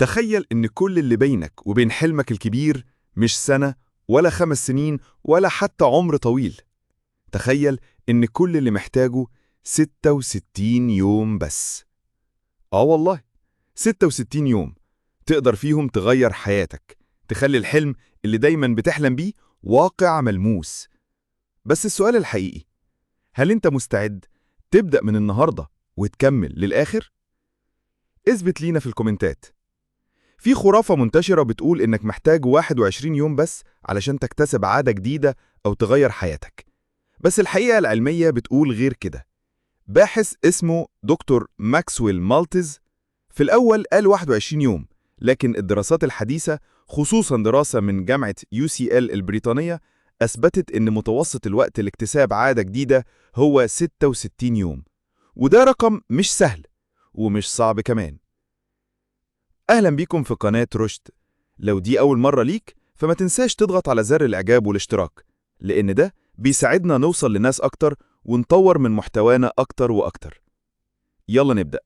تخيل إن كل اللي بينك وبين حلمك الكبير مش سنة ولا 5 سنين ولا حتى عمر طويل. تخيل إن كل اللي محتاجه 66 يوم بس. آه والله، 66 يوم تقدر فيهم تغير حياتك، تخلي الحلم اللي دايما بتحلم بيه واقع ملموس. بس السؤال الحقيقي، هل أنت مستعد تبدأ من النهاردة وتكمل للآخر؟ اثبت لينا في الكومنتات. في خرافة منتشرة بتقول إنك محتاج 21 يوم بس علشان تكتسب عادة جديدة أو تغير حياتك. بس الحقيقة العلمية بتقول غير كده. باحث اسمه دكتور ماكسويل مالتز في الأول قال 21 يوم، لكن الدراسات الحديثة، خصوصا دراسة من جامعة UCL البريطانية، أثبتت إن متوسط الوقت لاكتساب عادة جديدة هو 66 يوم. وده رقم مش سهل ومش صعب كمان. أهلا بيكم في قناة رشد. لو دي أول مرة ليك فما تنساش تضغط على زر الإعجاب والاشتراك، لأن ده بيساعدنا نوصل لناس أكتر ونطور من محتوانا أكتر وأكتر. يلا نبدأ.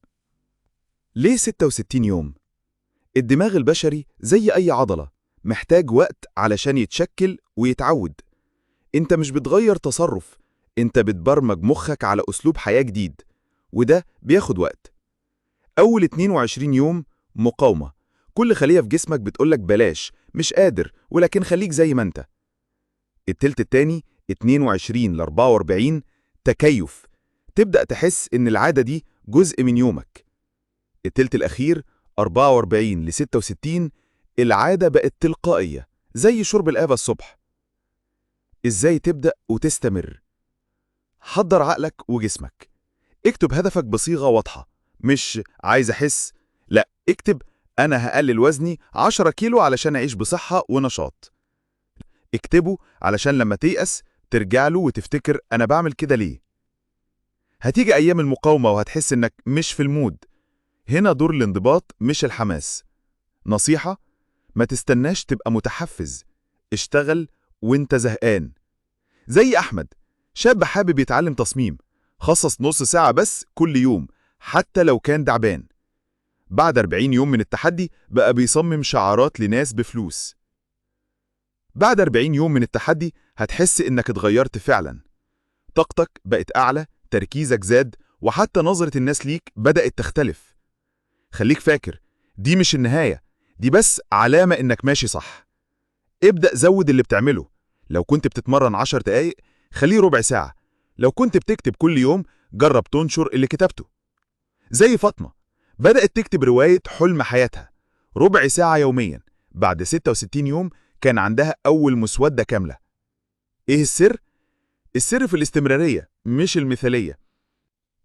ليه 66 يوم؟ الدماغ البشري زي أي عضلة، محتاج وقت علشان يتشكل ويتعود. أنت مش بتغير تصرف، أنت بتبرمج مخك على أسلوب حياة جديد، وده بياخد وقت. أول 22 يوم مقاومة، كل خلية في جسمك بتقولك بلاش، مش قادر، ولكن خليك زي ما انت. التلت التاني 22 ل 44 تكيف، تبدأ تحس إن العادة دي جزء من يومك. التلت الأخير 44 ل 66 العادة بقت تلقائية، زي شرب القهوة الصبح. إزاي تبدأ وتستمر؟ حضر عقلك وجسمك. اكتب هدفك بصيغة واضحة، مش عايز أحس، لا، اكتب أنا هقلل وزني 10 كيلو علشان أعيش بصحة ونشاط. اكتبه علشان لما تيأس ترجع له وتفتكر أنا بعمل كده ليه. هتيجي أيام المقاومة وهتحس إنك مش في ال mood. هنا دور الانضباط مش الحماس. نصيحة، ما تستناش تبقى متحفز، اشتغل وانت زهقان. زي أحمد، شاب حابب يتعلم تصميم، خصص نص ساعة بس كل يوم حتى لو كان تعبان. بعد 40 يوم من التحدي بقى بيصمم شعارات لناس بفلوس. بعد 40 يوم من التحدي هتحس إنك اتغيرت فعلا. طاقتك بقت أعلى، تركيزك زاد، وحتى نظرة الناس ليك بدأت تختلف. خليك فاكر، دي مش النهاية، دي بس علامة إنك ماشي صح. ابدأ زود اللي بتعمله. لو كنت بتتمرن 10 دقايق خليه ربع ساعة. لو كنت بتكتب كل يوم جرب تنشر اللي كتبته. زي فاطمة، بدأت تكتب رواية حلم حياتها ربع ساعة يوميا. بعد 66 يوم كان عندها أول مسودة كاملة. إيه السر؟ السر في الاستمرارية مش المثالية.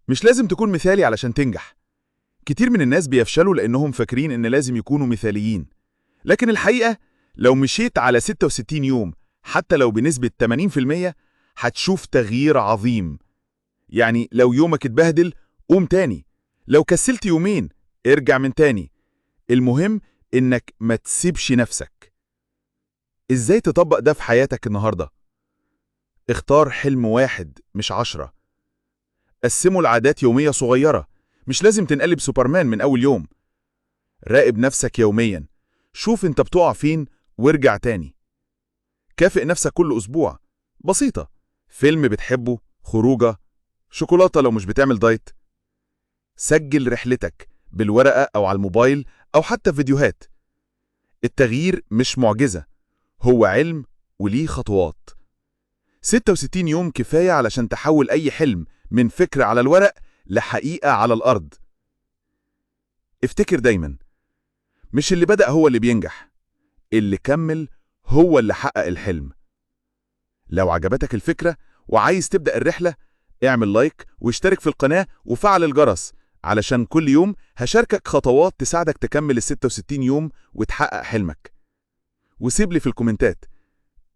مش لازم تكون مثالي علشان تنجح. كتير من الناس بيفشلوا لأنهم فاكرين إن لازم يكونوا مثاليين، لكن الحقيقة لو مشيت على 66 يوم حتى لو بنسبة 80% هتشوف تغيير عظيم. يعني لو يومك اتبهدل قوم تاني، لو كسلت يومين ارجع من تاني. المهم إنك ما تسيبش نفسك. إزاي تطبق ده في حياتك النهاردة؟ اختار حلم واحد مش 10. قسمه لعادات يومية صغيرة، مش لازم تنقلب سوبرمان من أول يوم. راقب نفسك يوميا، شوف انت بتقع فين وارجع تاني. كافئ نفسك كل أسبوع، بسيطة، فيلم بتحبه، خروجة، شوكولاتة لو مش بتعمل دايت. سجل رحلتك بالورقة أو على الموبايل أو حتى فيديوهات. التغيير مش معجزة، هو علم وليه خطوات. 66 يوم كفاية علشان تحول أي حلم من فكرة على الورق لحقيقة على الأرض. افتكر دايما، مش اللي بدأ هو اللي بينجح، اللي كمل هو اللي حقق الحلم. لو عجبتك الفكرة وعايز تبدأ الرحلة، اعمل like واشترك في القناة وفعل الجرس، علشان كل يوم هشاركك خطوات تساعدك تكمل ال 66 يوم وتحقق حلمك. وسيب لي في الكومنتات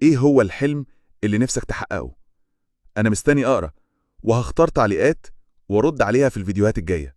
ايه هو الحلم اللي نفسك تحققه. أنا مستني أقرأ، وهختار تعليقات وارد عليها في الفيديوهات الجاية.